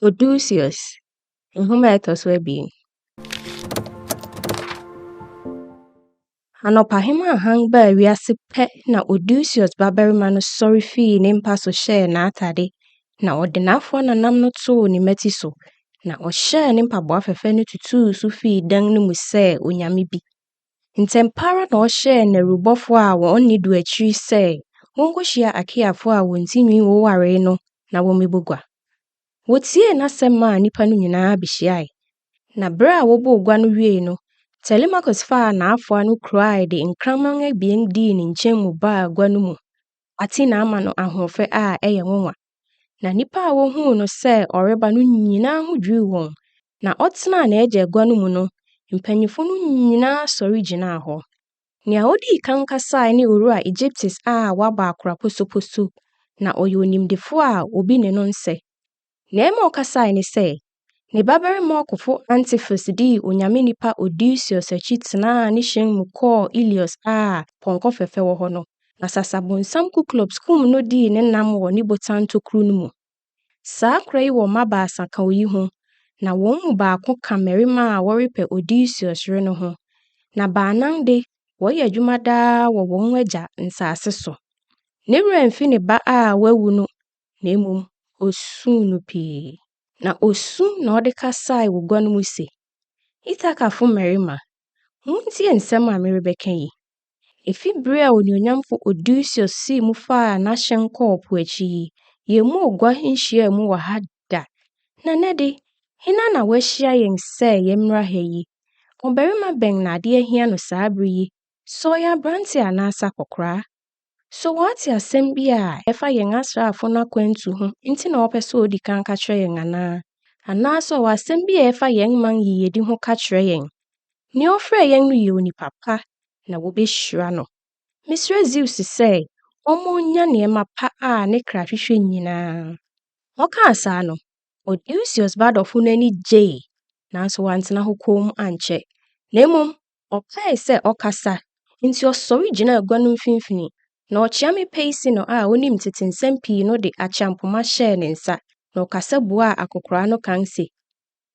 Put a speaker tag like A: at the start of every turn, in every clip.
A: Odysseus, nhoma a ɛtɔ so abien. Anɔpahema a hann baa wiase pɛ na Odysseus babarima no sɔre fii ne mpa so hyɛɛ n'atade, na ɔde n'afoa nanam no too ne mmati so, na ɔhyɛɛ ne mpaboa fɛfɛ no tutuu so fii dan no mu sɛ onyame bi. Ntɛm pa ara na ɔhyɛɛ nnawurubɔfo a wɔn nne du akyiri sɛ wonkohyia Akeafo a wɔn ti nwi wowaree no na wɔmmɛbɔ gua. Wotiee n'asɛm maa nnipa no nyinaa behyiae. Na bere a wɔbɔɔ gua no wiei no, Telemachus faa n'afoa no kurae de nkraman abien dii ne nkyɛn mu baa gua no mu. Athena ama no ahoɔfɛ a ɛyɛ nwonwa. Na nnipa a wohuu no sɛ ɔreba no nyinaa ho dwiriw wɔn. Na ɔtenaa n'agya agua no mu no, mpanyimfo no nyinaa sɔre gyinaa hɔ. Nea odii kan kasae ne Owura Aegyptus a wabɔ akora posoposo, na ɔyɛ onimdefo a obi ne no nsɛ. Nea ɛma ɔkasae ne sɛ, ne babarima ɔkofo Antiphus dii onyame nipa Odysseus akyi tenaa ne hyɛn mu kɔɔ Ilios a pɔnkɔ fɛfɛ wɔ hɔ no, na Sasabonsam Kuklops kum no dii ne nam wɔ ne botan tokuru no mu. Saa akora yi wɔ mma baasa ka oyi ho, na wɔn mu baako ka mmarima a wɔrepɛ Odysseus yere no ho, na baanan de, wɔyɛ adwuma daa wɔ wɔn agya nsase so. Ne werɛ amfi ne ba a wawu no, na mmom osuu no pii. Na osu na ɔde kasae wɔ gua no mu se, Ithakafo mmarima, muntie nsɛm a merebɛka yi. Efi bere a onuonyamfo Odysseus sii mu faa n'ahyɛn kɔɔ po akyi yi, yemmɔɔ gua nhyiaa mu wɔ ha da. Na nnɛ de, hena na wahyia yɛn sɛ yɛmmra ha yi? Ɔbarima bɛn na ade ahia no saa bere yi, sɛ ɔyɛ aberante anaasɛ akwakoraa? So wate asɛm bi a ɛfa yɛn asraafo no akwantu ho nti na ɔpɛ sɛ odi kan ka kyerɛ yɛn anaa? Anaasɛ ɔwɔ asɛm bi a ɛfa yɛn man yiyedi ho ka kyerɛ yɛn? Nea ɔfrɛɛ yɛn no yɛ onipa pa, na wobehyira no. Mesrɛ Zeus sɛ ɔmma onnya nneɛma pa a ne kra hwehwɛ nyinaa. Ɔkaa saa no, Odysseus ba dɔfo no ani gyei, nanso wantena hɔ komm ankyɛ, na mmom ɔpɛe sɛ ɔkasa, enti ɔsɔre gyinaa agua no mfimfini, na ɔkyeame Pisenor a onim tete nsɛm pii no de akyeampoma hyɛɛ ne nsa, na ɔkasa buaa akokoraa no kan se,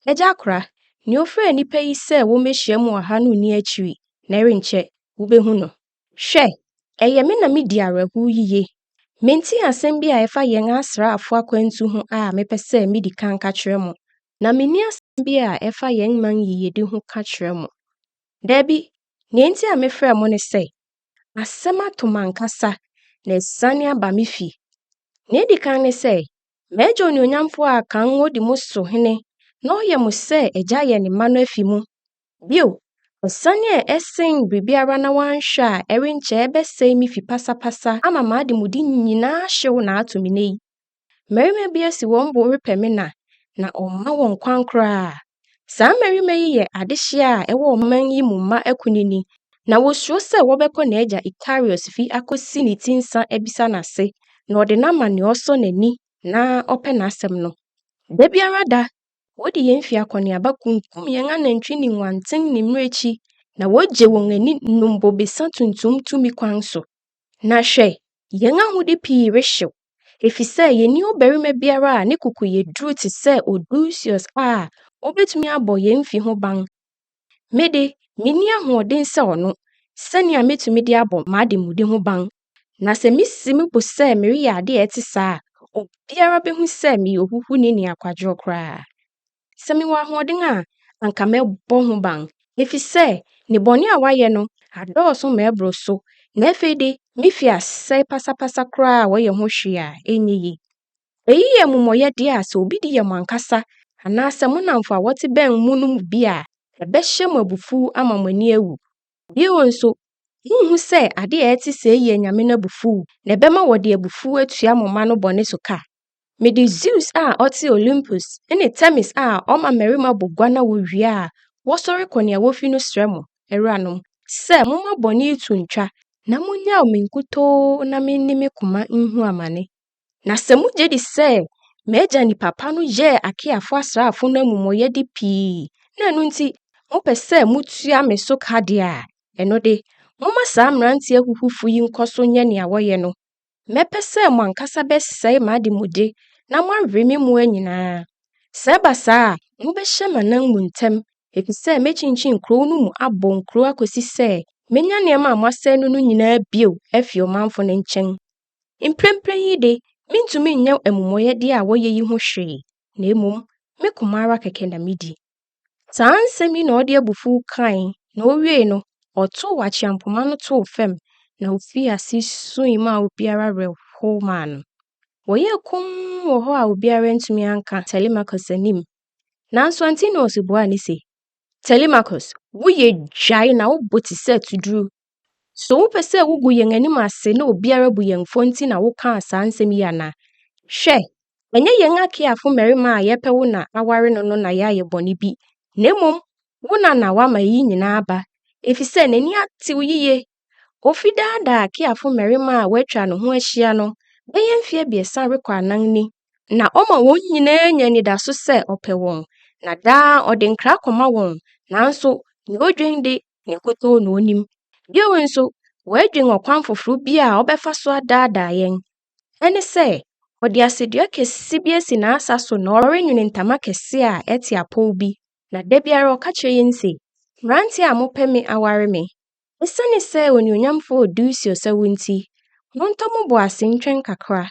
A: Agya Akora, nea ɔfrɛɛ nnipa yi sɛ wommehyia mu wɔ ha no nni akyiri, na ɛrenkyɛ, wubehu no. Hwɛ, ɛyɛ me na midi awerɛhow yiye. Mentee asɛm bi a ɛfa yɛn asraafo akwantu ho a mepɛ sɛ midi kan ka kyerɛ mo, na minni asɛm bi a ɛfa yɛn man yiyedi ho ka kyerɛ mo. Dabi, nea enti a mefrɛɛ mo ne sɛ, asɛm ato m'ankasa na asiane aba me fi. Nea edi kan ne sɛ, m'agya onuonyamfo a kan odi mo so hene na ɔyɛ mo sɛ agya yɛ ne mma no afi mu. Bio, asiane a ɛsen biribiara na wɔanhwɛ a ɛrenkyɛ ɛbɛsɛe me fi pasapasa ama m'ademude nyinaa ahyew na ato me nnɛ yi. Mmarima bi asi wɔn bo repɛ me na, na ɔmma wɔn kwan koraa. Saa mmarima yi yɛ adehye a ɛwɔ ɔman yi mu mma akunini, na wosuro sɛ wɔbɛkɔ n'agya Ikarios fi akosi ne ti nsa abisa n'ase, na ɔde no ama nea ɔsɔ n'ani na ɔpɛ n'asɛm no. Da biara da, wodi yɛn fi akɔneaba kunkum yɛn anantwi ne nguanten ne mmirekyi, na wogye wɔn ani nom bobesa tuntum tumi kwan so. Na hwɛ, yɛn ahode pii rehyew, efisɛ yenni ɔbarima biara a ne koko yɛ duru te sɛ Odysseus a obetumi abɔ yɛn fi ho ban. Me de, minni ahoɔden sɛ ɔno, sɛnea metumi de abɔ m'ademude ho ban. Na sɛ misi me bo sɛ mereyɛ ade a ɛte saa a, obiara behu sɛ meyɛ ohuhuni ne akwadworɔ koraa. Sɛ mewɔ ahoɔden a, anka mɛbɔ ho ban, efisɛ ne bɔne a wayɛ no adɔɔso ma ɛboro so, na afei de, me fi asɛe pasapasa koraa a wɔyɛ ho hwee a ɛnyɛ ye. Eyi yɛ amumɔyɛde a sɛ obi de yɛ mo ankasa anaasɛ mo nnamfo a wɔte bɛn mo no mu bi a, ɛbɛhyɛ mo abufuw ama mo ani awu. Bio nso, munhu sɛ ade a ɛte sɛɛ yi anyame no abufuw, na ɛbɛma wɔde abufuw atua mo mma no bɔne so ka. Mede Zeus a ɔte Olympus ne Themis a ɔma mmarima bɔ gua na wowie a wɔsɔre kɔ nea wofi no srɛ mo, awuranom, sɛ momma bɔne yi to ntwa na munnyaw me nkutoo na me ne me koma nhu amane. Na sɛ mugye di sɛ m'agya nipa pa no yɛɛ Akeafo asraafo no amumɔyɛde pii na ɛno nti mopɛ sɛ mutua me so ka de a, ɛno de, momma saa mmerante ahuhufo yi nkɔ so nyɛ nea wɔyɛ no. Mɛpɛ sɛ mo ankasa bɛsɛe m'ademude na moawe me mmoa nyinaa. Sɛ ɛba saa a, mobɛhyɛ m'anan mu ntɛm, efisɛ mekyinkyin kurow no mu abɔ nkurow akosi sɛ menya nneɛma a moasɛe no no nyinaa bio afi ɔmanfo no nkyɛn. Mprempren yi de, mintumi nyɛ amumɔyɛde a wɔyɛ yi ho hwee, na mmom me koma ara kɛkɛ na midi. Saa nsɛm yi na ɔde abufuw kae, na owiei no, ɔtow akyeampoma no too fam, na ofii ase sui maa obiara werɛ how maa no. Wɔyɛɛ komm wɔ hɔ a obiara antumi anka Telemachus anim. Nanso Antinous buaa no se, Telemachus, woyɛ dwae na wo bo te sɛ atuduru. So wopɛ sɛ wugu yɛn anim ase na obiara bu yɛn fɔ nti na wokaa saa nsɛm yi ana? Hwɛ, ɛnyɛ yɛn Akeafo mmarima a yɛpɛ wo na aware no no na yɛayɛ bɔne bi, na mmom wo na na woama eyi nyinaa aba, efisɛ n'ani atew yiye. Ofi daadaa Akeafo mmarima a wɔatwa ne ho ahyia no bɛyɛ mfe 3 rekɔ 4 ni, na ɔma wɔn nyinaa nya anidaso sɛ ɔpɛ wɔn, na daa ɔde nkra kɔma wɔn, nanso nea odwen de, ne nkutoo na onim. Bio nso, wadwen ɔkwan foforo bi a ɔbɛfa so adaadaa yɛn. Ɛne sɛ, ɔde asedua kɛse bi asi n'asa so na ɔrenwene ntama kɛse a ɛte apɔw bi, na da biara ɔka kyerɛ yɛn se, ‘Mmerante a mopɛ me aware me, esiane sɛ onuonyamfo Odysseus awu nti, montɔ mo bo ase ntwɛn kakra.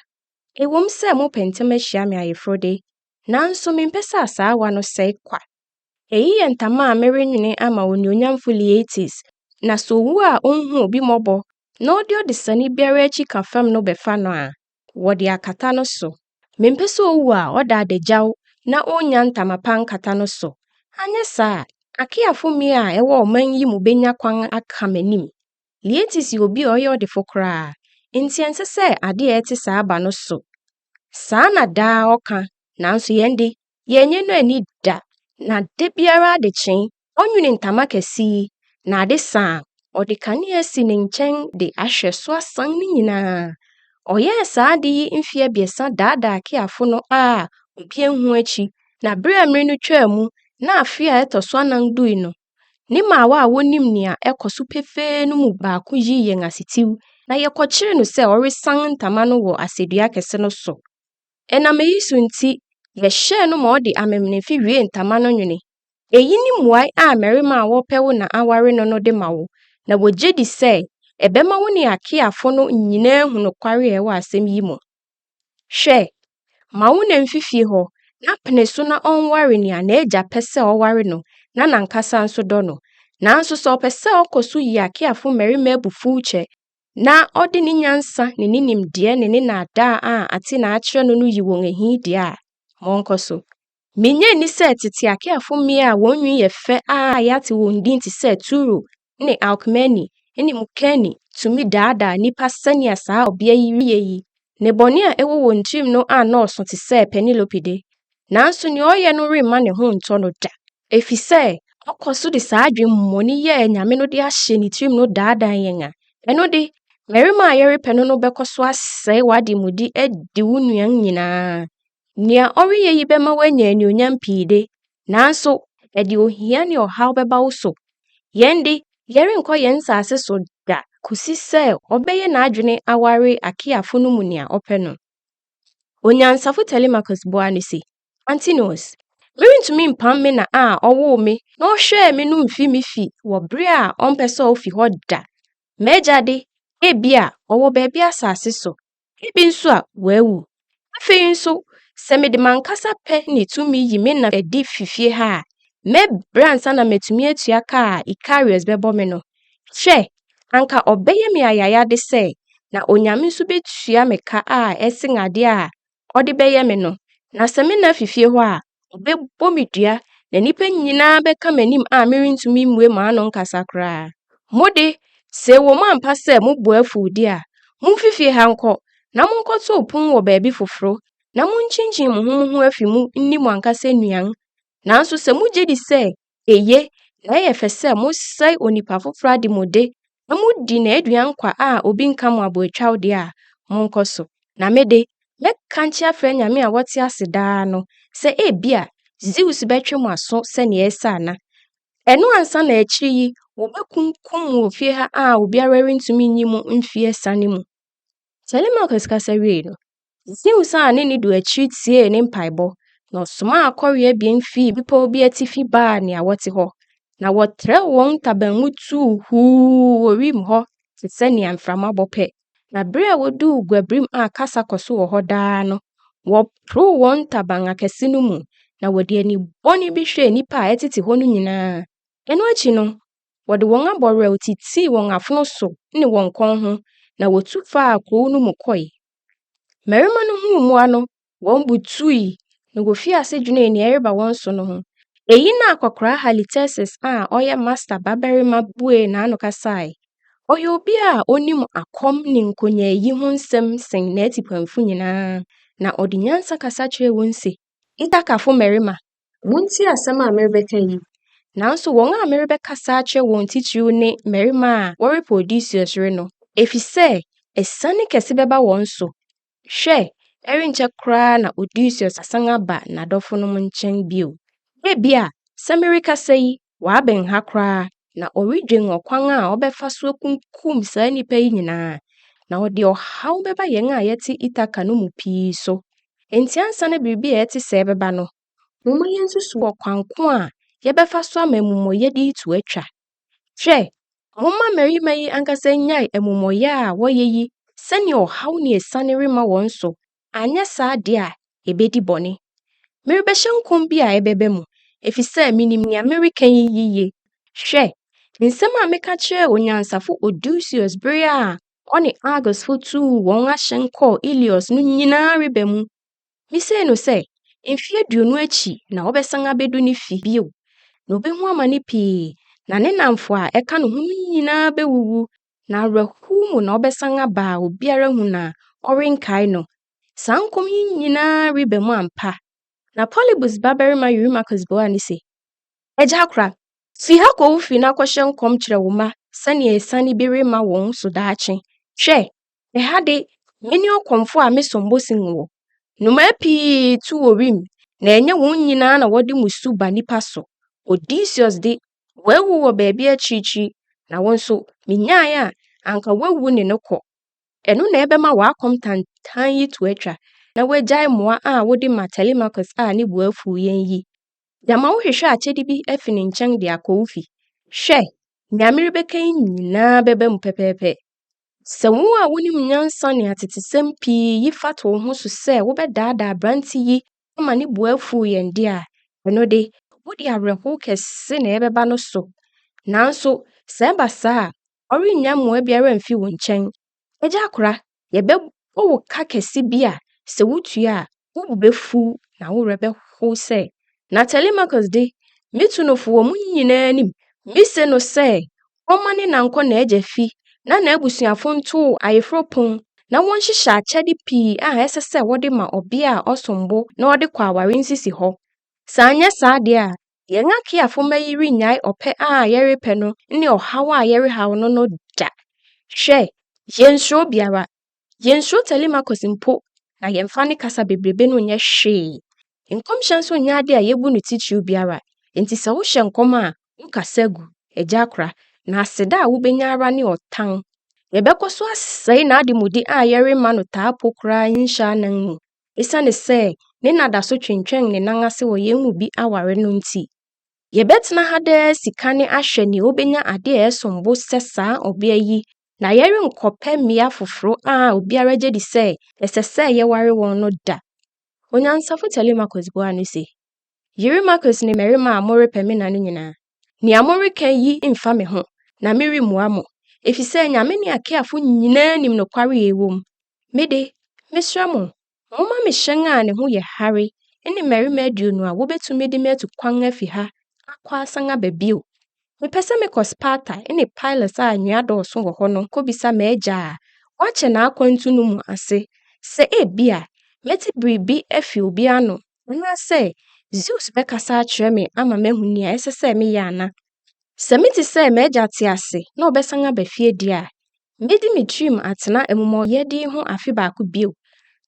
A: Ɛwom sɛ mopɛ ntɛm ahyia me ayeforo de, nanso mempɛ sɛ asaawa no sɛe kwa. Eyi yɛ ntama a merenwene ama onuonyamfo Laertes, na sɛ owu a onhu obi mmɔbɔ na ɔde ɔdesani biara akyi ka fam no bɛfa no a, wɔde akata no so. Mempɛ sɛ owu a ɔda adagyaw na onnya ntama pa nkata no so. Anyɛ saa a, Akeafo mmea a ɛwɔ ɔman yi mu benya kwan aka m'anim. Laertes yɛ obi a ɔyɛ ɔdefo koraa, enti ɛnsɛ sɛ ade a ɛte saa ba no so. Saa na daa ɔka, nanso yɛn de, yɛnnye no anni da. Na da biara adekyee, ɔnwene ntama kɛse yi, na ade sa a, ɔde kanea si ne nkyɛn de ahwɛ so asan ne nyinaa. Ɔyɛɛ saa ade yi mfe 3 daadaa Akeafo no a obi anhu akyi, na bere a mmere no twaa mu na afe a ɛtɔ so 4 dui no, ne mmaawa a wonim nea ɛkɔ so pefee no mu baako yii yɛn asetiw, na yɛkɔkyeree no sɛ ɔresan ntama no wɔ asedua kɛse no so. Ɛnam eyi so nti, yɛhyɛɛ no ma ɔde amemenemfe wiee ntama no nwene. Eyi ne mmuae a mmarima a wɔpɛ wo na aware no no de ma wo, na wogye di sɛ ɛbɛma wo ne Akeafo no nyinaa ahu nokware a ɛwɔ asɛm yi mu. Hwɛ, ma wo na mfi fie hɔ, na pene so na ɔnware nea n'agya pɛ sɛ ɔware no na n'ankasa nso dɔ no. Nanso sɛ ɔpɛ sɛ ɔkɔ so yi Akeafo mmarima abufuw kyɛ, na ɔde ne nyansa ne ne nimdeɛ ne ne nnaadaa a Atena akyerɛ no no yi wɔn ahi deɛ a, ma ɔnkɔ so. Minnye nni sɛ tete Akeafo mmea a wɔn nwi yɛ fɛ a yɛate wɔn din te sɛ Turo ne Alkmene ne Mukene tumi daadaa nnipa sɛnea saa ɔbea yi reyɛ yi. Nnebɔne a ɛwɔ wɔn tirim no annɔɔso te sɛ Penelope de, nanso nea ɔyɛ no remma ne ho ntɔ no da, efisɛ ɔkɔ so de saa adwemmɔne yi a anyame no de ahyɛ ne tirim no daadaa yɛn a, ɛno de, mmarima a yɛrepɛ no no bɛkɔ so asɛe w'ademude adi wo nnuan nyinaa. Nea ɔreyɛ yi bɛma woanya anuonyam pii de, nanso ɛde ohia ne ɔhaw bɛba wo so. Yɛn de, yɛrenkɔ yɛn nsase so da kosi sɛ ɔbɛyɛ n'adwene aware Akeafo no mu nea ɔpɛ no. Onyansafo Telemachus buaa no se, Antinous, merentumi mpam me na a ɔwoo me na ɔhwɛɛ me no mfi me fi wɔ bere a ɔmpɛ sɛ ofi hɔ da. M'agya de, ebia ɔwɔ baabi asase so, ebi nso a wawu. Afei nso, sɛ mede m'ankasa pɛ ne tumi yi me na adi fi fie ha a, mɛbrɛ ansa na matumi atua ka a Ikarios bɛbɔ me no. Hwɛ, anka ɔbɛyɛ me ayayade sɛ, na Onyame nso betua me ka a ɛsen ade a ɔde bɛyɛ me no. Na sɛ me na fi fie hɔ a, ɔbɛbɔ me dua na nnipa nyinaa bɛka m'anim a merentumi mmue m'ano nkasa koraa. Mo de, sɛ ɛwɔ mu ampa sɛ mo bo afuw de a, mumfi fie ha nkɔ na monkɔtow pon wɔ baabi foforo na munkyinkyin mo ho mo ho afi mu nni mo ankasa nnuan. Nanso sɛ mugye di sɛ eye na ɛyɛ fɛ sɛ mosɛe onipa foforo ademude na mudi n'aduan kwa a obi nka mo aboatwaw de a, monkɔ so. Na me de, mɛkankye afrɛ anyame a wɔte ase daa no sɛ ebia Zeus bɛtwe mo aso sɛnea ɛsɛ ana. Ɛno ansa na akyiri yi wobekunkum mo wɔ fie ha a obiara rentumi nyi mo mfi asiane mu. Telemachus kasa wiei no, Zeus a ne nne du akyiri tiee ne mpaebɔ, Na ɔsomaa akɔre abien fii bepɔw bi atifi baa nea wɔte hɔ. Na wɔtrɛw wɔn ntaban mu tuu huu wɔ wim hɔ te sɛ nea mframa bɔ pɛ. Na bere a woduu guabirim a kasa kɔ so wɔ hɔ daa no, wɔporow wɔn ntaban akɛse no mu, na wɔde ani bɔne bi hwɛɛ nnipa a ɛtete hɔ no nyinaa. Ɛno akyi no, wɔde wɔn abɔwerɛw titii wɔn afono so ne wɔn kɔn ho, na wotu faa kurow no mu kɔe. Mmarima no huu mmoa no, wɔn bo tui, na wofii ase dwenee nea ɛreba wɔn so no ho. Eyi na akwakoraa Halitherses a ɔyɛ Mastor babarima buee n'ano kasae. Ɔyɛ obi a onim akɔm ne nkonyaayi ho nsɛm sen n'atipɛnfo nyinaa, na ɔde nyansa kasa kyerɛɛ wɔn se, Itakafo mmarima, muntie asɛm a merebɛka yi. Nanso wɔn a merebɛkasa akyerɛ wɔn titiriw ne mmarima a wɔrepɛ Odysseus yere no, efisɛ asiane kɛse bɛba wɔn so. Hwɛ, ɛrenkyɛ koraa na Odysseus asan aba n'adɔfonom nkyɛn bio. Ebia, sɛ merekasa yi, wabɛn ha koraa, na ɔredwen ɔkwan a ɔbɛfa so akunkum saa nnipa yi nyinaa, na ɔde ɔhaw bɛba yɛn a yɛte Itaka no mu pii so. Enti ansa na biribi a ɛte sɛɛ bɛba no, momma yensusuw ɔkwan ko a yɛbɛfa so ama amumɔyɛde yi to atwa. Hwɛ, momma mmarima yi ankasa nnyae amumɔyɛ a wɔyɛ yi sɛnea ɔhaw ne asiane remma wɔn so, anyɛ saa de a, ebedi bɔne. Merebɛhyɛ nkɔm bi a ɛbɛba mu, efisɛ minim nea mereka yi yiye. Hwɛ, nsɛm a meka kyerɛɛ onyansafo Odysseus bere a ɔne Argosfo tuu wɔn ahyɛn kɔɔ Ilios no nyinaa reba mu. Misee no sɛ, mfe 20 akyi na ɔbɛsan abedu ne fi bio, na obehu amane pii, na ne nnamfo a ɛka ne ho no nyinaa bewuwu, na awerɛhow mu na ɔbɛsan aba a obiara hu no a ɔrenkae no. Saa nkɔm yi nyinaa reba mu ampa. Na Polybus babarima Eurymachus buaa no se, Agya Akora, fi ha kɔ wo fi na kɔhyɛ nkɔm kyerɛ wo mma sɛnea asiane bi remma wɔn so daakye. Hwɛ, ɛha de, mene ɔkɔmfo a mesom bo sen wo. Nnomaa pii tu wɔ wim, na ɛnyɛ wɔn nyinaa na wɔde mmusu ba nnipa so. Odysseus de, wawu wɔ baabi akyirikyiri, na wo nso, minyae a, anka woawu ne no kɔ. Ɛno na ɛbɛma w'akɔm tantan yi to atwa, na woagyae mmoa a wode ma Telemachus a ne bo afuw yɛn yi. Gyama wohwehwɛ akyɛde bi afi ne nkyɛn de akɔ wo fi. Hwɛ, nea merebɛka yi nyinaa bɛba mu pɛpɛɛpɛ. Sɛ wo a wunim nyansa ne atetesɛm pii yi fa to wo ho so sɛ wobɛdaadaa aberante yi ama ne bo afuw yɛn de a, ɛno de, wode awerɛhow kɛse na ɛbɛba no so. Nanso sɛ ɛba saa a, ɔrennya mmoa biara mfi wo nkyɛn. Agya Akora, yɛbɛbɔ wo ka kɛse bi a sɛ wutua a, wo bo befuw na wo werɛ bɛhow sɛ. Na Telemachus de, mitu no fo wɔ mo nyinaa anim. Mise no sɛ ɔmma ne na nkɔ n'agya fi na n'abusuafo ntow ayeforo pon na wɔnhyehyɛ akyɛde pii a ɛsɛ sɛ wɔde ma ɔbea a ɔsom bo na ɔde kɔ aware nsisi hɔ. Sɛ anyɛ saa de a, yɛn Akeafo mma yi rennyae ɔpɛ a yɛrepɛ no ne ɔhaw a yɛrehaw no no da. Hwɛ, yensuro obiara. Yensuro Telemachus mpo, na yɛmfa ne kasa bebrebe no nyɛ hwee. Nkɔmhyɛ nso nyɛ ade a yebu no titiriw biara, enti sɛ wohyɛ nkɔm a, wokasa gu, agya akora, na aseda a wubenya ara ne ɔtan. Yɛbɛkɔ so asɛe n'ademude a yɛremma no taapo koraa nhyɛ anan mu, esiane sɛ ne nna da so twentwɛn ne nan ase wɔ yɛn mu bi aware no nti. Yɛbɛtena ha daa asi kane ahwɛ nea obenya ade a ɛsom bo sɛ saa ɔbea yi na yɛrenkɔpɛ mmea foforo a obiara gye di sɛ ɛsɛ sɛ yɛware wɔn no da. Onyansafo Telemachus buaa no se, Eurymachus ne mmarima a morepɛ me na no nyinaa, nea moreka yi mfa me ho, na meremmua mo, efisɛ anyame ne Akeafo nyinaa nim nokware a ɛwɔ mu. Me de, mesrɛ mo, momma me hyɛn a ne ho yɛ hare ne mmarima 20 a wobetumi de me atu kwan afi ha akɔ asan aba bio. Mepɛ sɛ mekɔ Sparta ne Pylos a nnua dɔɔso wɔ hɔ no kobisa m'agya a wakyɛ n'akwantu no mu ase sɛ ebia mɛte biribi afi obi ano anaasɛ Zeus bɛkasa akyerɛ me ama mahu nea ɛsɛ sɛ meyɛ ana. Sɛ mete sɛ m'agya te ase na ɔbɛsan aba fie de a, medi me tirim atena amumɔyɛde ho afe baako bio.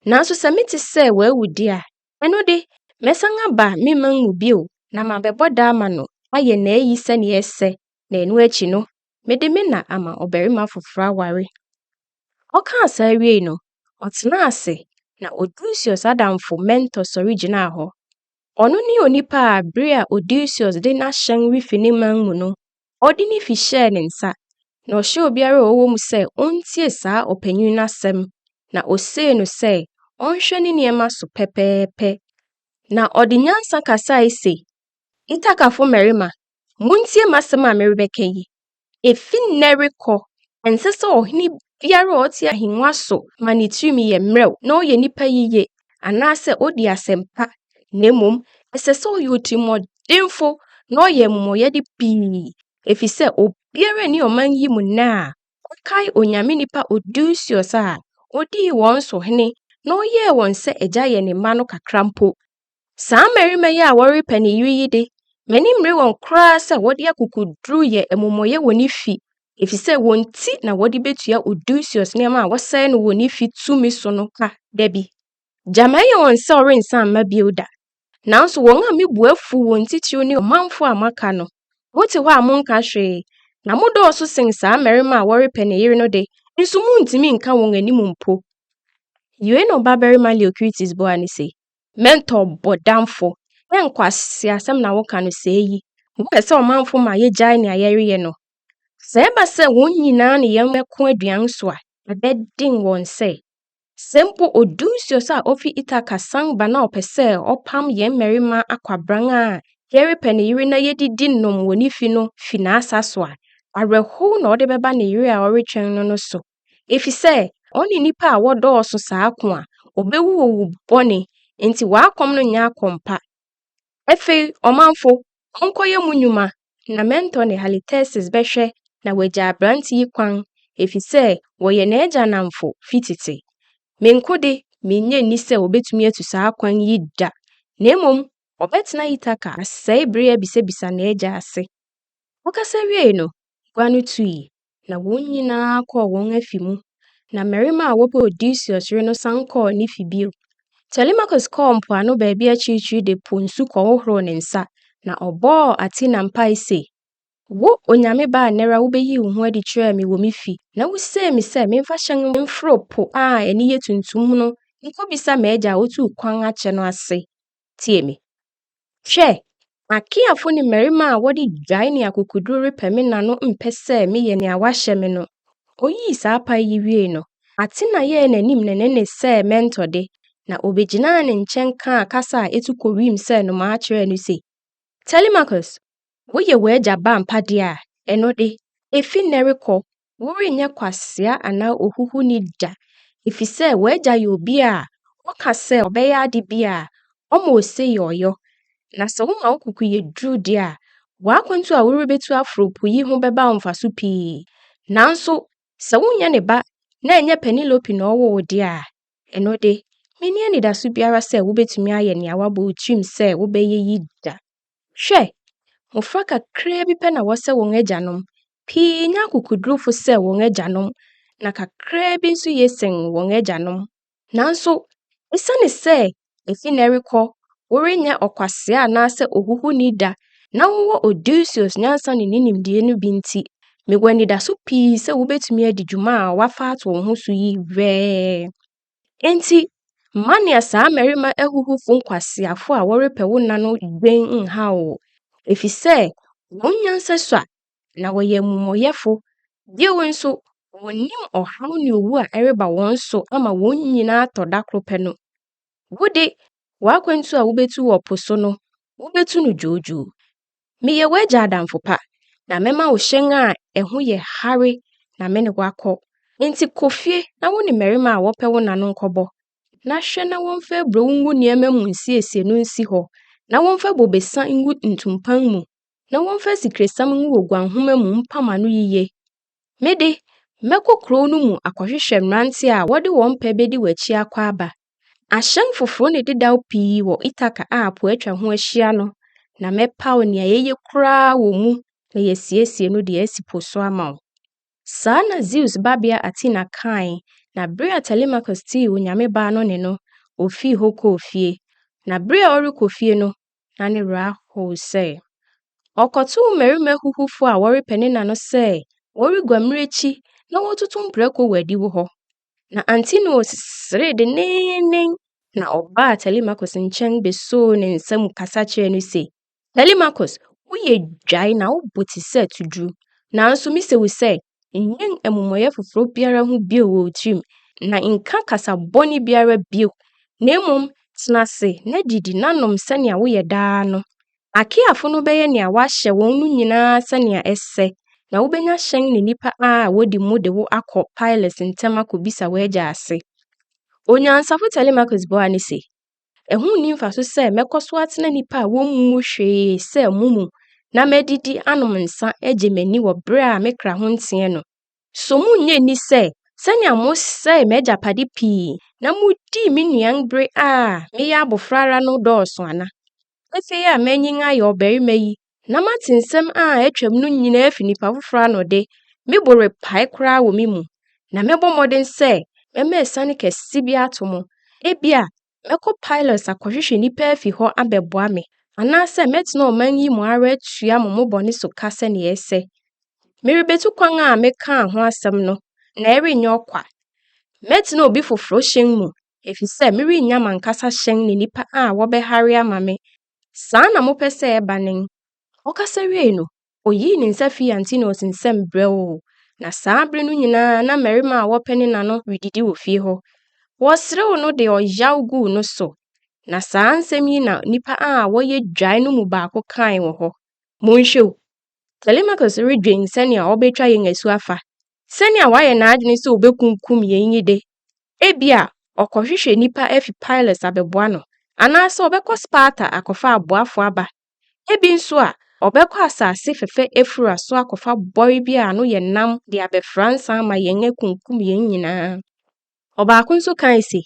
A: Nanso sɛ mete sɛ wawu de a, ɛno de, mɛsan aba me man mu bio na mabɛbɔ da ama no ayɛ n'ayi sɛnea ɛsɛ, na ɛno akyi no, mede me na ama ɔbarima foforo aware. Ɔkaa saa wiei no, ɔtenaa ase na Odysseus adamfo Mentor sɔre gyinaa hɔ. Ɔno ne onipa a bere a Odysseus de n'ahyɛn refi ne man mu no, ɔde ne fi hyɛɛ ne nsa, na ɔhyɛɛ obiara a ɔwɔ mu sɛ ontie saa ɔpanyin no asɛm, na osee no sɛ ɔnhwɛ ne nneɛma so pɛpɛɛpɛ. Na ɔde nyansa kasae se, Itakafo mmarima, muntie m'asɛm a merebɛka yi. Efi nnɛ rekɔ, ɛnsɛ sɛ ɔhene biara a ɔte ahengua so ma ne tirim yɛ mmerɛw na ɔyɛ nipa yiye anaasɛ odi asɛm pa, na mmom ɛsɛ sɛ ɔyɛ otirimɔdenfo na ɔyɛ amumɔyɛde pii, efisɛ obiara nni ɔman yi mu nnɛ a ɔkae onyame nipa Odysseus a odii wɔn so hene na ɔyɛɛ wɔn sɛ agya yɛ ne mma no kakra mpo. Saa mmarima yi a wɔrepɛ ne yere yi de, m'ani mmere wɔn koraa sɛ wɔde akokoduru yɛ amumɔyɛ wɔ ne fi, efisɛ wɔn ti na wɔde betua Odysseus nneɛma a wɔsɛe no wɔ ne fi tumi so no ka da bi. Gyama ɛyɛ wɔn sɛ ɔrensan mma bio da. Nanso wɔn a me bo afuw wɔn titiriw ne ɔmanfo a moaka no. Mote hɔ a monka hwee, na modɔɔso sen saa mmarima a wɔrepɛ ne yere no de, nso muntumi nka wɔn anim mpo. Euenor babarima Leocrites buaa no se, Mentor bɔdamfo, dɛn nkwaseasɛm na woka no sɛɛ yi? Wopɛ sɛ ɔmanfo ma yegyae nea yɛreyɛ no? Sɛ ɛba sɛ wɔn nyinaa ne yɛn bɛko aduan so a, ɛbɛden wɔn sɛ. Sɛ mpo Odysseus a ofi Ithaca san ba na ɔpɛ sɛ ɔpam yɛn mmarima akwabran a yɛrepɛ ne yere na yedidi nom wɔ ne fi no fi n'asa so a, awerɛhow na ɔde bɛba ne yere a ɔretwɛn no no so, efisɛ ɔne nnipa a wɔdɔɔso saa ko a, obewu owu bɔne, enti w'akɔm no nyɛ akɔm pa. Afei ɔmanfo, monkɔyɛ mo nnwuma, na Mentor ne Halitherses bɛhwɛ na wɔagya aberante yi kwan, efisɛ wɔyɛ n'agya nnamfo fi tete. Me nko de, minnye nni sɛ obetumi atu saa kwan yi da, na mmom ɔbɛtena Ithaca asɛe bere abisabisa n'agya ase. Ɔkasa wiei no, gua no tui, na wɔn nyinaa kɔɔ wɔn afi mu. Na mmarima a wɔpɛ Odysseus yere no san kɔɔ ne fi bio. Telemachus kɔɔ mpoano baabi akyirikyiri de po nsu kɔhohoroo ne nsa, na ɔbɔɔ Athena mpae se, Wo onyame ba a nnɛra wubeyii wo ho adi kyerɛɛ me wɔ me fi, na wusee me sɛ memfa hyɛn mforo po a ani yɛ tuntum no nkobisa m'agya a otuu kwan akyɛ no ase. Tie me. Hwɛ! Akeafo ne mmarima a wɔde dwae ne akokoduru repɛ me na no mpɛ sɛ meyɛ nea wɔahyɛ me no. Oyii saa apae yi wiei no, Athena yɛɛ n'anim nenene sɛ Mentor de, na obegyinaa ne nkyɛn kaa kasa a etu kɔ wim sɛ nnomaa kyerɛɛ no se, Telemachus, woyɛ w'agya ba ampa de a, ɛno de, efi nnɛ rekɔ, worenyɛ kwasea anaa ohuhuni da, efisɛ w'agya yɛ obi a ɔka sɛ ɔbɛyɛ ade bi a, ɔma ose yɛ ɔyɔ. Na sɛ woma wo koko yɛ duru de a, w'akwantu a worebetu aforo po yi ho bɛba wo mfaso pii. Nanso sɛ wonyɛ ne ba na ɛnyɛ Penelope na ɔwoo wo de a, ɛno de, minni anidaso biara sɛ wubetumi ayɛ nea woabɔ wo tirim sɛ wobɛyɛ yi da. Hwɛ! Mmofra kakraa bi pɛ na wɔsɛ wɔn agyanom. Pii nyɛ akokodurufo sɛ wɔn agyanom, na kakraa bi nso ye sen wɔn agyanom. Nanso, esiane sɛ efi nnɛ rekɔ worenyɛ ɔkwasea anaasɛ ohuhuni da na wowɔ Odysseus nyansa ne ne nimdeɛ no bi nti, mewɔ anidaso pii sɛ wubetumi adi dwuma a woafa ato wo ho so yi wɛɛ. Enti, mma nea saa mmarima ahuhufo nkwaseafo a wɔrepɛ wo nna no dwen nhaw wo, efisɛ wɔn nyansa sua na wɔyɛ amumɔyɛfo. Bio nso, wonnim ɔhaw ne owu a ɛreba wɔn so ama wɔn nyinaa atɔ da koro pɛ no. Wo de, w'akwantu a wubetu wɔ po so no, wubetu no dwoodwoo. Meyɛ w'agya adamfo pa, na mɛma wo hyɛn a ɛho yɛ hare na me ne wo akɔ. Enti kɔ fie na wo ne mmarima a wɔpɛ wo na no nkɔbɔ, na hwɛ na wɔmfa aburow ngu nneɛma mu nsiesie no nsi hɔ, na wɔmfa bobesa ngu ntumpan mu, na wɔmfa asikresiam ngu oguanhoma mu mpam ano yiye. Me de, mɛkɔ kurow no mu akɔhwehwɛ mmerante a wɔde wɔn pɛ bedi w'akyi akɔ aba. Ahyɛn foforo ne dedaw pii wɔ Ithaca a po atwa ho ahyia no, na mɛpaw nea eye koraa wɔ mu na yɛasiesie no de asi po so ama wo. Saa na Zeus babea Athena kae, na bere a Telemachus tee onyame baa no nne no, ofii hɔ kɔɔ fie. Na bere a ɔrekɔ fie no, na ne werɛ ahow sɛ ɔkɔtoo mmarima ahuhufo a wɔrepɛ ne na no sɛ wɔregua mmirekyi na wɔretoto mprako wɔ adiwo hɔ. Na Antinous seree denneennen, Na ɔbaa Telemachus nkyɛn besoo ne nsa mu kasa kyerɛɛ no se, Telemachus, woyɛ dwae na wo bo te sɛ tuduru. Nanso mise wo sɛ, nnwen amumɔyɛ foforo biara ho bio wɔ wo tirim, na nka kasa bɔne biara bio, na mmom tena ase na didi na nom sɛnea woyɛ daa no. Akeafo no bɛyɛ nea woahyɛ wɔn no nyinaa sɛnea ɛsɛ, na wobenya hyɛn ne nnipa a wodi mu de wo akɔ Pylos ntɛm akobisa w'agya ase. Onyansafo Telemachus buaa no se, Ɛho nni mfaso sɛ mɛkɔ so atena nnipa a wommu hwee sɛ mo mu na madidi anom nsa agye m'ani wɔ bere a me kra ho nteɛ no. So munnye nni sɛ sɛnea mosɛee m'agyapade pii na mudii me nnuan bere a meyɛ abofra ara no dɔɔso ana? Afei a manyin ayɛ ɔbarima yi na mate nsɛm a atwam no nyinaa afi nnipa foforo ano de, me bo repae koraa wɔ me mu, na mɛbɔ mmɔden sɛ mɛma asiane kɛse bi ato mo. Ebia mɛkɔ Pylos akɔhwehwɛ nnipa afi hɔ abɛboa me, anaasɛ mɛtena ɔman yi mu ara atua mo mo bɔne so ka sɛnea ɛsɛ. Merebetu kwan a mekaa ho asɛm no, na ɛrenyɛ ɔkwa. Mɛtena obi foforo hyɛn mu, efisɛ merennya m'ankasa hyɛn ne nnipa a wɔbɛhare ama me. Saa na mopɛ sɛ ɛba nen? Ɔkasa wiei no, oyii ne nsa fii Antinous nsam brɛoo, na saa bere no nyinaa na mmarima a wɔpɛ ne na no redidi wɔ fie hɔ. Wɔserew no de ɔyaw guu no so. Na saa nsɛm yi na nnipa a wɔyɛ dwae no mu baako kae wɔ hɔ. Monhwɛ o, Telemachus redwen sɛnea ɔbetwa yɛn asu afa. Sɛnea wayɛ n'adwene sɛ obekunkum yɛn yi de, ebia ɔkɔhwehwɛ nnipa afi Pylos abɛboa no, anaasɛ ɔbɛkɔ Sparta akɔfa aboafo aba. Ebi nso a, ɔbɛkɔ asase fɛfɛ Efura so akɔfa bɔre bi a ano yɛ nam de abɛfra nsa ama yɛn akunkum yɛn nyinaa. Ɔbaako nso kae se,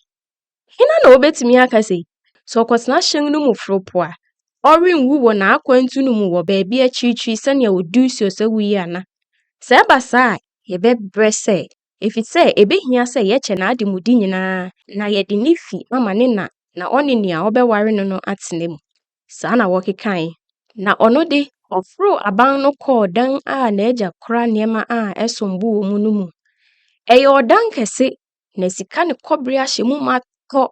A: Hena na obetumi aka se, sɛ ɔkɔtena hyɛn no mu foro po a, ɔrenwu wɔ n'akwantu no mu wɔ baabi akyirikyiri sɛnea Odysseus awu yi ana? Sɛ ɛba saa a, yɛbɛbrɛ sɛ, efisɛ ebehia sɛ yɛkyɛ n'ademude nyinaa na yɛde ne fi ama ne na na ɔne nea ɔbɛware no no atena mu. Saa na wɔkekae. Na ɔno de, ɔforoo aban no kɔɔ dan a n'agya kora nneɛma a ɛsom bo wɔ mu no mu. Ɛyɛ ɔdan kɛse, na sika ne kɔbere ahyɛ mu ma tɔ,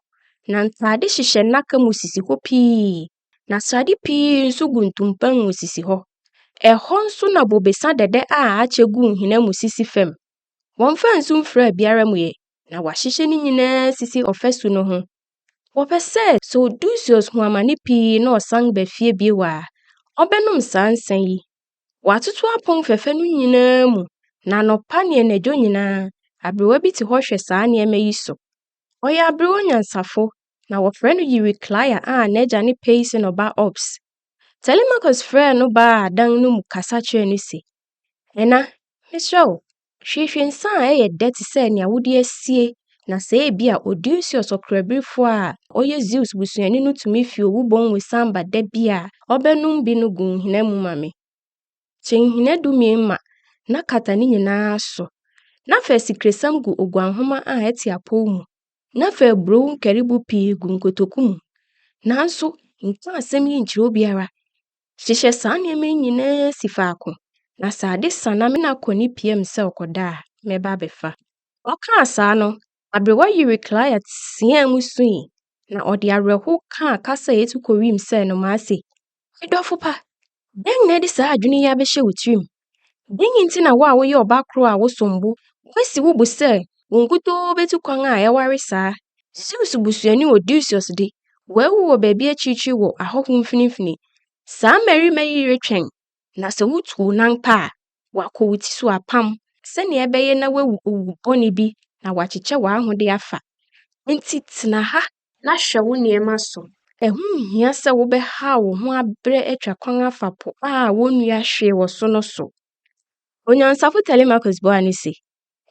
A: na ntade hyehyɛ nnaka mu sisi hɔ pii, na srade pii nso gu ntumpan mu sisi hɔ. Ɛhɔ nso na bobesa dɛdɛ a akyɛ gu nhina mu sisi fam. Wɔmfaa nsu mfraa biara mu ɛ, na wɔahyehyɛ ne nyinaa sisi ɔfasu no ho. Wɔpɛ sɛ sɛ Odysseus hu amane pii na ɔsan ba fie bio a, ɔbɛnom saa nsa yi. Wɔatoto apon fɛfɛ no nyinaa mu, na anɔpa ne anadwo nyinaa, aberewa bi te hɔ hwɛ saa nneɛma yi so. Ɔyɛ aberewa nyansafo, na wɔfrɛ no Eurykleia a n'agya ne Peisenor ba Ops. Telemachus frɛɛ no baa dan no mu kasa kyerɛɛ no se, Ɛna, mesrɛ wo, hwiehwie nsa a ɛyɛ dɛ te sɛ nea wode asie na sɛ ebia Odysseus ɔkorabirifo a ɔyɛ Zeus busuani no tumi fi owu bon mu san ba da bi a, ɔbɛnom bi no gu nhina mu ma me. Kyɛ nhina 12 ma na kata ne nyinaa so, na fa asikresiam gu oguanhoma a ɛte apɔw mu, na fa aburow nkaribo pii gu nkotoku mu. Nanso nka asɛm yi nkyerɛ obiara. Hyehyɛ saa nneɛma yi nyinaa si faako, na sɛ ade sa na me na kɔ ne piam sɛ ɔkɔda a, mɛba abɛfa. Ɔkaa saa no, aberewa Eurykleia teɛɛ mu sui, na ɔde awerɛhow kaa kasa a etu kɔ wim sɛ nnomaa se, Me dɔfo pa, dɛn na ɛde saa adwene yi abɛhyɛ wo tirim? Dɛn nti na wo a woyɛ ɔbakoro a wosom bo, woasi wo bo sɛ wo nkutoo betu kwan a ɛware saa? Zeus busuani Odysseus de, wawu wɔ baabi akyirikyiri wɔ ahɔho mfinimfini. Saa mmarima yi retwɛn, na sɛ wutu wo nan pɛ a, wɔakɔ wo ti so apam, sɛnea ɛbɛyɛ na woawu owu bɔne bi na wɔakyekyɛ w'ahode afa. Enti tena ha na hwɛ wo nneɛma so. Ɛho nhia sɛ wobɛhaw wo ho abrɛ atwa kwan afa po a wonnua hwee wɔ so no so. Onyansafo Telemachus buaa no se,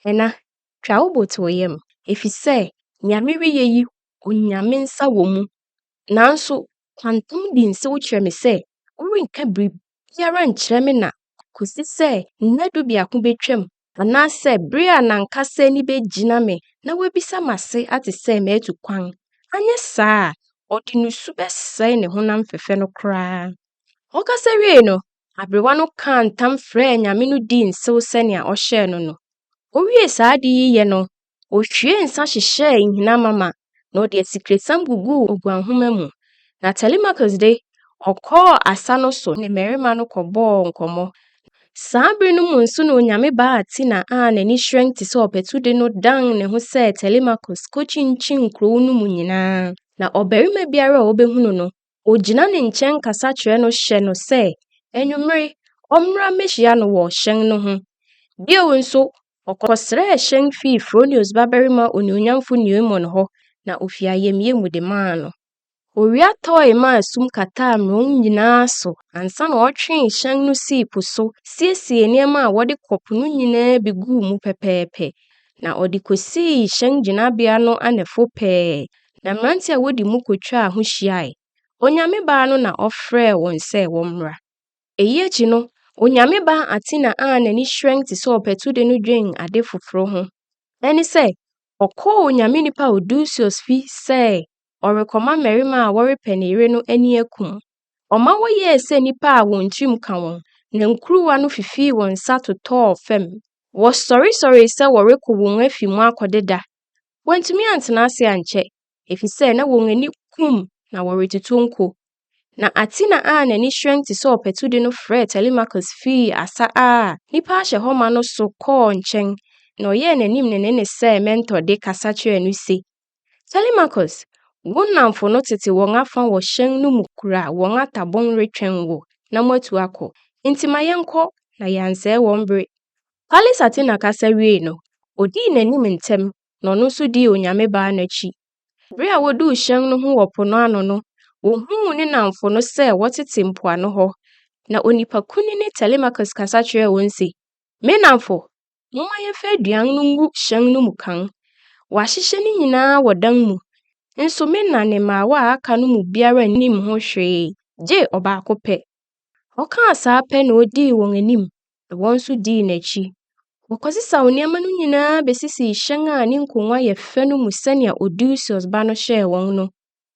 A: Ɛna, twa wo bo to wo yam, efisɛ nea mereyɛ yi, Onyame nsa wɔ mu. Nanso ka ntam di nsew kyerɛ me sɛ worenka biribiara nkyerɛ me na kosi sɛ nna 11 betwam anaasɛ bere a n'ankasa ani begyina me na wabisa m'ase ate sɛ matu kwan. Anyɛ saa a, ɔde nusu bɛsɛe ne honam fɛfɛ no koraa. Ɔkasa wiei no, aberewa no kaa ntam frɛɛ anyame no dii nsew sɛnea ɔhyɛɛ no no. Owiee saa ade yi yɛ no, ohwiee nsa hyehyɛɛ nhina mama. na ɔde asikresiam guguu oguanhoma mu. Na Telemachus de, ɔkɔɔ asa no so ne mmarima no kɔbɔɔ nkɔmmɔ. Saa bere no mu nso na onyame baa Athena a n'ani hyerɛn te sɛ ɔpatu de no dan ne ho sɛ Telemachus kokyinkyin kurow no mu nyinaa. Na ɔbarima biara a obehu no no, ogyina ne nkyɛn kasa kyerɛ no hyɛ no sɛ anwummere ɔmmra mmehyia no wɔ hyɛn no ho. Bio nso, ɔkɔsrɛɛ hyɛn fii Fronius babarima onuonyamfo Noemon hɔ, na ofi ayamye mu de maa no. Owia tɔe maa sum kataa mmorɔn nyinaa so ansa na ɔtwee hyɛn no sii po so siesiee nneɛma a wɔde kɔ po no nyinaa bi guu mu pɛpɛɛpɛ, na ɔde kosii hyɛn gyinabea no anafo pɛɛ, na mmerante a wodi mu kotwaa ho hyiae. Onyame baa no na ɔfrɛɛ wɔn sɛ wɔmmra. Eyi akyi no, onyame baa Athena a n'ani hyerɛn te sɛ ɔpatu de no dwen ade foforo ho. Ɛne sɛ, ɔkɔɔ onyame nipa Odysseus fi sɛ ɔrekɔma mmarima a wɔrepɛ ne yere no ani akum. Ɔma wɔyɛɛ sɛ nnipa a wɔn tirim ka wɔn, na nkuruwa no fifii wɔn nsa totɔɔ fam. Wɔsɔresɔree sɛ wɔrekɔ wɔn afi mu akɔdeda. Wɔantumi antena ase ankyɛ, efisɛ na wɔn ani kum na wɔretotɔ nko. Na Athena a n'ani hyerɛn te sɛ ɔpatu de no frɛɛ Telemachus fii asa a nnipa ahyɛ hɔ ma no so kɔɔ nkyɛn, na ɔyɛɛ n'anim ne ne nne sɛ mmɛntɔ de kasa kyerɛɛ no se, Telemachus, wo nnamfo no tete wɔn afa wɔ hyɛn no mu kura wɔn atabon retwɛn wo na moatu akɔ. Enti ma yɛnkɔ na yɛansɛe wɔn bere. Pallas Athena kasa wiei no, odii n'anim ntɛm na ɔno nso dii onyame baa no akyi. Bere a woduu hyɛn no ho wɔ po no ano no, wohuu ne nnamfo no sɛ wɔtete mpoano hɔ. Na onipa kunini Telemachus kasa kyerɛɛ wɔn se, Me nnamfo, momma yɛmfa aduan no ngu hyɛn no mu kan. Wɔahyehyɛ ne nyinaa wɔ dan mu. Nso me na ne mmaawa a aka no mu biara nnim ho hwee, gye ɔbaako pɛ. Ɔkaa saa pɛ na odii wɔn anim, na wɔn nso dii n'akyi. Wɔkɔsesaw nneɛma no nyinaa besisii hyɛn a ne nkongua yɛ fɛ no mu sɛnea Odysseus ba no hyɛɛ wɔn no.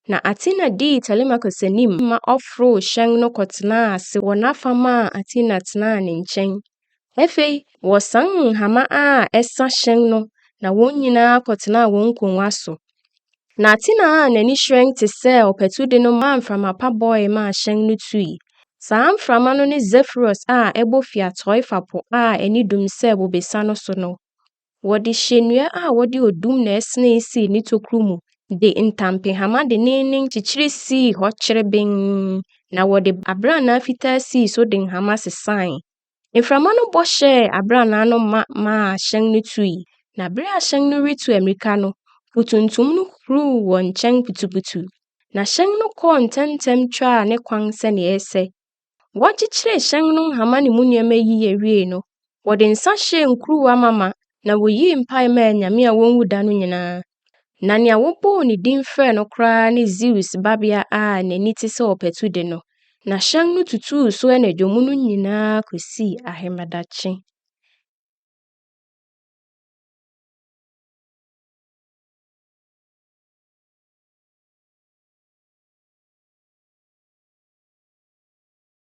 A: Na Athena dii Telemachus anim ma ɔforoo hyɛn no kɔtenaa ase wɔ n'afa maa Athena tenaa ne nkyɛn. Afei, wɔsan nhama a ɛsa hyɛn no na wɔn nyinaa kɔtenaa wɔn nkongua so. Na Athena a n'ani hyerɛn te sɛ ɔpatu de no maa mframa pa bɔe maa hyɛn no tui. Saa mframa no ne Zephyrus a ɛbɔ fi atɔe fa po a ani dum sɛ bobesa no so no. Wɔde hyɛnnua a wɔde odum na ɛsenee sii ne tokuru mu de ntampehama denneennen kyekyere sii hɔ kyerebenn, na wɔde abrannaa fitaa sii so de nhama sesae. Mframa no bɔ hyɛɛ abrannaa no ma maa hyɛn no tui, na bere a hyɛn no retu ammirika no, po tuntum no huruw wɔ nkyɛn putuputu, na hyɛn no kɔɔ ntɛmntɛm twaa ne kwan sɛnea ɛsɛ. Wɔkyekyeree hyɛn no nhama ne mu nneɛma yiye wiei no, wɔde nsa hyɛɛ nkuruwa mama na woyii mpae maa anyame a wonwu da no nyinaa. Na nea wɔbɔɔ ne din frɛɛ no koraa ne Zeus babea a n'ani te sɛ ɔpatu de no. Na hyɛn no tutuu so anadwo mu no nyinaa kosii ahemadakye.